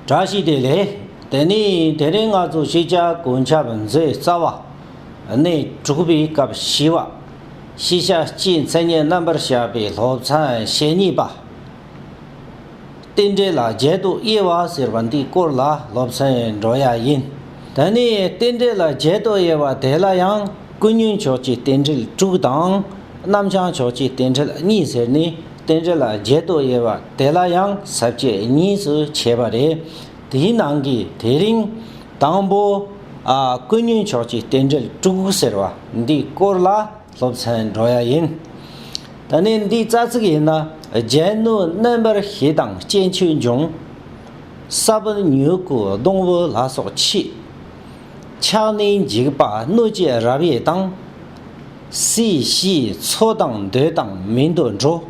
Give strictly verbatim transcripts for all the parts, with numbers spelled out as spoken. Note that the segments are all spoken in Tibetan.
བཀྲ་ཤིས་བདེ་ལེགས། དེ་ནས་དེ་རིང་ང་ཚོ་ཤེས་བྱ་གོ་ཁྱབ་མཛོད་རྩ་བ་གནས་དྲུག་པའི་སྐབས་བཞི་བ། ཤེས་བྱ་སྤྱིའི་མཚན་ཉིད་རྣམ་པར་བཞག་པའི་སློབ་ཚན་ཞེ་གཉིས་པ། རྟེན་འབྲེལ་ལ་བརྒྱད་དུ་དབྱེ་བ་ཟེར་བ་འདིའི་སྐོར་ལ་སློབ་ཚན་འགྲོ་ཡ་ཡིན། དེ་ནས་རྟེན་འབྲེལ་ལ་བརྒྱད་དུ་དབྱེ་བ་དེ་ལ་ཡང་ཀུན་ཉོན་ཕྱོགས་ཀྱི་རྟེན་འབྲེལ་དྲུག་དང་། རྣམ་བྱང་ཕྱོགས་ཀྱི་རྟེན་འབྲེལ་གཉིས་ཟེར་ནས། རྟེན་འབྲེལ་ལ་བརྒྱད་དུ་དབྱེ་བ་དེ་ལ་ཡང་ས་བཅད་གཉིས་སུ་ཕྱེ་བ་རེད། དེའི་ནང་གི་དེ་རིང་དང་པོ། ཨ། ཀུན་ཉོན་ཕྱོགས་ཀྱི་རྟེན་འབྲེལ་དྲུག་ཟེར་བ་འདིའི་སྐོར་ལ་སློབ་ཚན་འགྲོ་ཡ་ཡིན། ད་ནི་འདིའི་རྩ་ཚིག་ཡིན་ན། རྒྱལ་གནོད་རྣམ་པར་ཤེས་དང་སྐྱེ་མཆེད་འབྱུང་། ས་བོན་མྱུ་གུ་སྡོང་བོ་ལ་སོགས་མཆེད། ཆགས་གནས་འཇིག་པ་སྣོད་ཀྱི་རབ་དབྱེ་དང་། སྲིད་ཞིའི་འཚོ་དང་འདོད་དང་མི་འདོད་འགྲོ།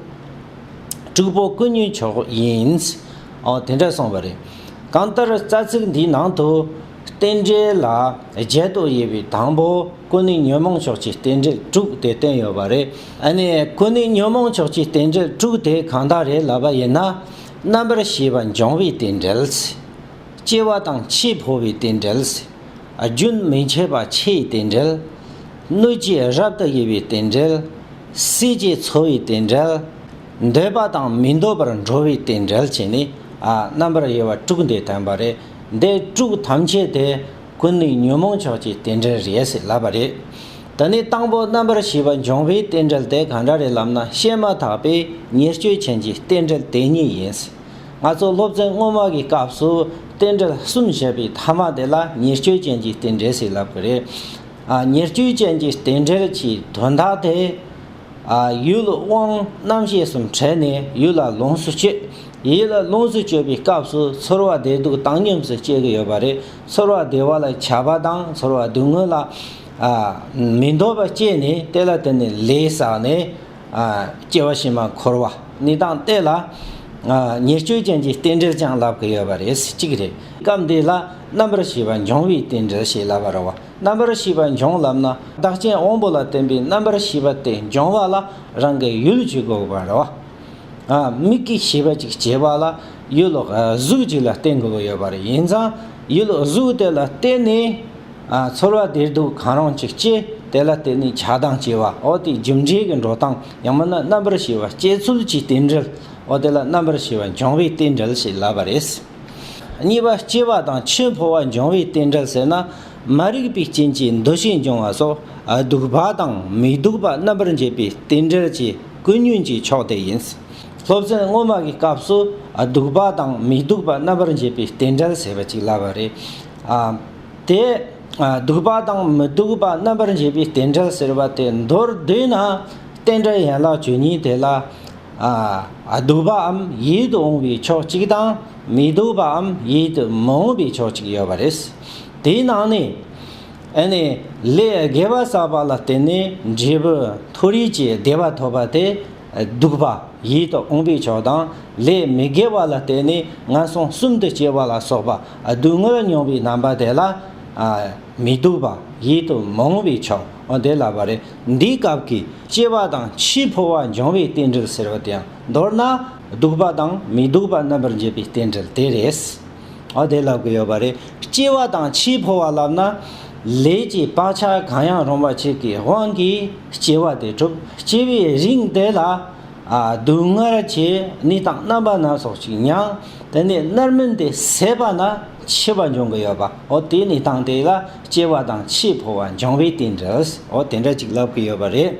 དྲུག་པོ་ཀུན་ཉོན་ཕྱོགས་ཡིན། ཨོ། དེ་འདྲ་གསུངས་པ་རེད། གང་ལྟར་རྩ་ཚིག་འདིའི་ནང་དུ་རྟེན་འབྲེལ་ལ་བརྒྱད་དུ་དབྱེ་བའི་དང་པོ་ཀུན་ནས་ཉོན་མོངས་ཕྱོགས་ཀྱི་རྟེན་འབྲེལ་དྲུག་དེ་བསྟན་ཡོད་པ་རེད། ཨ་ནི་ཀུན་ནས་ཉོན་མོངས་ཕྱོགས་ཀྱི་རྟེན་འབྲེལ་དྲུག་དེ་གང་དག་རེད་ལབ་པ་ཡིན་ན། རྣམ་པར་ཤེས་པ་འབྱུང་བའི་རྟེན་འབྲེལ། སྐྱེ་བ་དང་འཆི་འཕོ་བའི་རྟེན་འབྲེལ། རྒྱུན་མི་འཆད་པ་འཆིའི་རྟེན་འབྲེལ། སྣོད་ཀྱི་རབ་ཏུ་དབྱེ་བའི་རྟེན་འབྲེལ། སྲིད་ཀྱི་འཚོ་བའི་རྟེན་འབྲེལ། འདོད་པ་དང་མི་འདོད་པར་འགྲོ་བའི་རྟེན་འབྲེལ་བྱས་ནས། ཨ། རྣམ་པར་དབྱེ་བ་དྲུག་འདི་བསྟན་པ་རེད། འདི་དྲུག་ཐམས་ཅད་དེ་ཀུན་ནས་ཉོན་མོངས་ཕྱོགས་ཀྱི་རྟེན་འབྲེལ་རེད་ཟེར་ལབ་པ་རེད། དེ་ནས་དང་པོ་རྣམ་པར་ཤེས་པ་འབྱུང་བའི་རྟེན་འབྲེལ་དེ་གང་འདྲ་རེད་ལབ་ན། བཤད་མ་ཐག་པའི་ཉེར་སྤྱོད་ཅན་གྱི་རྟེན་འབྲེལ་དེ་ཉིད་ཡིན། ང་ཚོ་སློབ་ཚན་སྔོན་མ་གི་སྐབས་སུ་རྟེན་འབྲེལ་གསུམ་བཤད་པའི་ཐ་མ་དེ་ལ་ཉེར་སྤྱོད་ཅན་གྱི་རྟེན་འབྲེལ་ཟེར་ལབ་ཀྱི་རེད། ཨ། ཉེར་སྤྱོད་ཅན་གྱི་རྟེན་འབྲེལ་གྱི་དོན་དག་དེ། ཨ། ཡུལ་དབང་རྣམ་ཤེས་གསུམ་བྲལ་ནས་ཡུལ་ལ་ལོངས་སུ་སྤྱོད། ཡུལ་ལ་ལོངས་སུ་སྤྱོད་པའི་སྐབས་སུ་ཚོར་བ་བདེ་སྡུག་བཏང་སྙོམས་སུ་སྐྱེ་གི་ཡོད་པ་རེད། ཚོར་བ་བདེ་བ་ལ་ཆགས་པ་དང་ཚོར་བ་སྡུག་བསྔལ་ལ། ཨ། མི་འདོད་པ་སྐྱེས་ནས་དེ་ལ་བརྟེན་ནས་ལས་བསགས་ནས། ཨ། སྐྱེ་བ་ཕྱི་མ་འཁོར་བ། གནས་སྟངས་དེ་ལ། ཨ། ཉེར་སྤྱོད་ཅན་གྱི་རྟེན་འབྲེལ་ཀྱང་ལབ་ཀྱི་ཡོད་པ་རེད། གཅིག་རེད། སྐབས་འདི་ལ་རྣམ་པར་ཤེས་པ་འབྱུང་བའི་རྟེན་འབྲེལ་ཞེས་ལབ་པ་རེད་བ། རྣམ་པར་ཤེས་པ་འབྱུང་ལབ་ན་བདག་རྐྱེན་དབང་པོ་ལ་བརྟེན་པའི་རྣམ་པར་ཤེས་པ་དེ་འབྱུང་བ་ལ་རང་གི་ཡུལ་གྱི་དགོས་པ་རེད་བ། ཨ། མིག་གི་ཤེས་པ་ཅིག་སྐྱེ་བ་ལ་ཡུལ། ཨ། གཟུགས་ཅིག་ལ་བརྟེན་དགོས་པ་ཡོད་པ་རེད། ཡིན་ཙང་ཡུལ་གཟུགས་དེ་ལ་བརྟེན་ནས། ཨ། ཚོར་བ་བདེ་སྡུག་གང་རུང་ཅིག་སྐྱེ། དེ་ལ་བརྟེན་ནས་ཆགས་སྡང་སྐྱེ་བ། འོ་དེ་རྒྱུ་འབྲས་ཀྱི་འགྲོ་སྟངས། ཡང་མིན་ན་རྣམ་པར་ཤེས་པ་སྐྱེ་ཚུལ་གྱི་རྟེན་འབྲེལ། འོ་དེ་ལ་རྣམ་པར་ཤེས་པ་འབྱུང་བའི་རྟེན་འབྲེལ་ཞེས་ལབ་པ་རེད། གཉིས་པ་སྐྱེ་བ་དང་འཆི་འཕོ་བ་འབྱུང་བའི་རྟེན་འབྲེལ་ཟེར་ན། མ་རིག་པའི་རྐྱེན་གྱིས་འདུ་ཤེས་འབྱུང་བ་སོགས་སྡུག་པ་དང་མི་སྡུག་པ་རྣམ་པར་འབྱེད་པའི་རྟེན་འབྲེལ་གྱི་ཀུན་ཉོན་གྱི་ཕྱོགས་དེ་ཡིན། སློབ་ཚན་སྔོན་མ་གི་སྐབས་སུ་སྡུག་པ་དང་མི་སྡུག་པ་རྣམ་པར་འབྱེད་པའི་རྟེན་འབྲེལ་ཟེར་བ་ཅིག་ལབ་པ་རེད། ཨ། དེ། ཨ། སྡུག་པ་དང་མི་སྡུག་པ་རྣམ་པར་འབྱེད་པའི་རྟེན་འབྲེལ་ཟེར་བ་དེ་མདོར་བསྡུས་ན། རྟེན་འབྲེལ་ཡན་ལག་བཅུ་གཉིས་དེ་ལ། ཨ། སྡུག་པའམ་ཡིད་དུ་འོང་བའི་ཕྱོགས་གཅིག་དང་། མི་སྡུག་པའམ་ཡིད་དུ་མི་འོང་བའི་ཕྱོགས་གཅིག་ཡོད་པ་རེད། དེའི་ནང་ནས། ཨ་ནི། ལས་དགེ་བ་བསགས་པ་ལ་བརྟེན་ནས་འབྲས་བུ་མཐོ་རིས་ཀྱི་བདེ་བ་ཐོབ་པ་དེ་སྡུག་པ། ཡིད་དུ་འོང་བའི་ཕྱོགས་དང་། ལས་མི་དགེ་བ་ལ་བརྟེན་ནས་ངན་སོང་གསུམ་དུ་སྐྱེ་བ་ལ་སོགས་པ་སྡུག་བསྔལ་མྱོང་བའི་རྣམ་པ་དེ་ལ། ཨ། མི་སྡུག་པ། ཡིད་དུ་མི་འོང་བའི་ཕྱོགས། འོ་དེ་ལབ་པ་རེད། འདིའི་སྐབས་ཀྱི་སྐྱེ་བ་དང་འཆི་འཕོ་བ་འབྱུང་བའི་རྟེན་འབྲེལ་ཟེར་བ་དེ་ཡང་མདོར་ན་སྡུག་པ་དང་མི་སྡུག་པ་རྣམ་པར་འབྱེད་པའི་རྟེན་འབྲེལ་དེ་རེད། འོ་དེ་ལབ་ཀྱི་ཡོད་པ་རེད། སྐྱེ་བ་དང་འཆི་འཕོ་བ་ལབ་ན། ལས་ཀྱི་བག་ཆགས་གང་ཡང་རུང་བ་ཅིག་གི་དབང་གིས་སྐྱེ་བ་དེ་གྲུབ། སྐྱེ་བའི་རིང་དེ་ལ། ཨ། སྡུག་བསྔལ་གྱི་གནས་སྟངས་རྣམ་པ་སྣ་ཚོགས་ཤིག་མྱངས། དེ་ནས་མནར་མེད་དེ་ཟད་པ་ན་འཆི་བ་འབྱུང་གི་ཡོད་པ། འོ་དེའི་གནས་སྟངས་དེ་ལ་སྐྱེ་བ་དང་འཆི་འཕོ་བ་འབྱུང་བའི་རྟེན་འབྲེལ། འོ་དེ་འདྲ་ཅིག་ལབ་ཀྱི་ཡོད་པ་རེད།